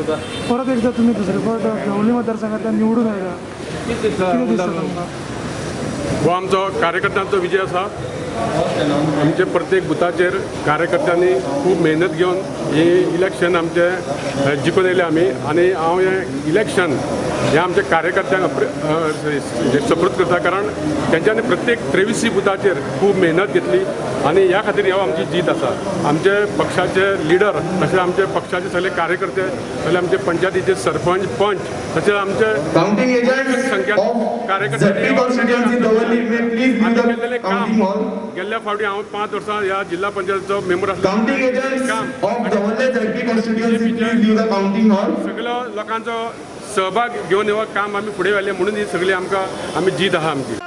तुका. परत एकदा तुम्ही दुसरे फावट दवर्ली मतदारसंघातल्यान निवडून आयला. कितें दिसता? कितें दिसता तुमकां? हो आमचो कार्यकर्त्यांचो विजय आसा. आमचे प्रत्येक बुथाचेर कार्यकर्त्यांनी खूब मेहनत घेवन हे इलेक्शन आमचें जिखून येयले आमी. आनी हांव हें इलेक्शन हें आमच्या कार्यकर्त्यांक सपोर्ट करता, कारण तेंच्यांनी प्रत्येक 23 बुथाचेर खूब मेहनत घेतली आनी ह्या खातीर हो आमची जीत आसा. आमचे पक्षाचे लिडर, तशें आमचे पक्षाचे सगळे कार्यकर्ते, सगळे आमचे पंचायतीचे सरपंच, पंच, तशें आमचे Counting agents संख्या of कार्यकर्ते ZP constituency Davorlim may please leave आमी the केल्लेलें काम counting hall. गेल्ल्या फावटी हांव 5 वर्सां ह्या जिल्हा पंचायतीचो मेंबर आसलो. Counting agents काम of Davorlim ZP constituency, please leave the counting hall. सगळो लोकांचो सहभाग घेवन हो काम आमी फुडें व्हेलें, म्हणून ही सगळी आमकां आमी जीत आहा आमची.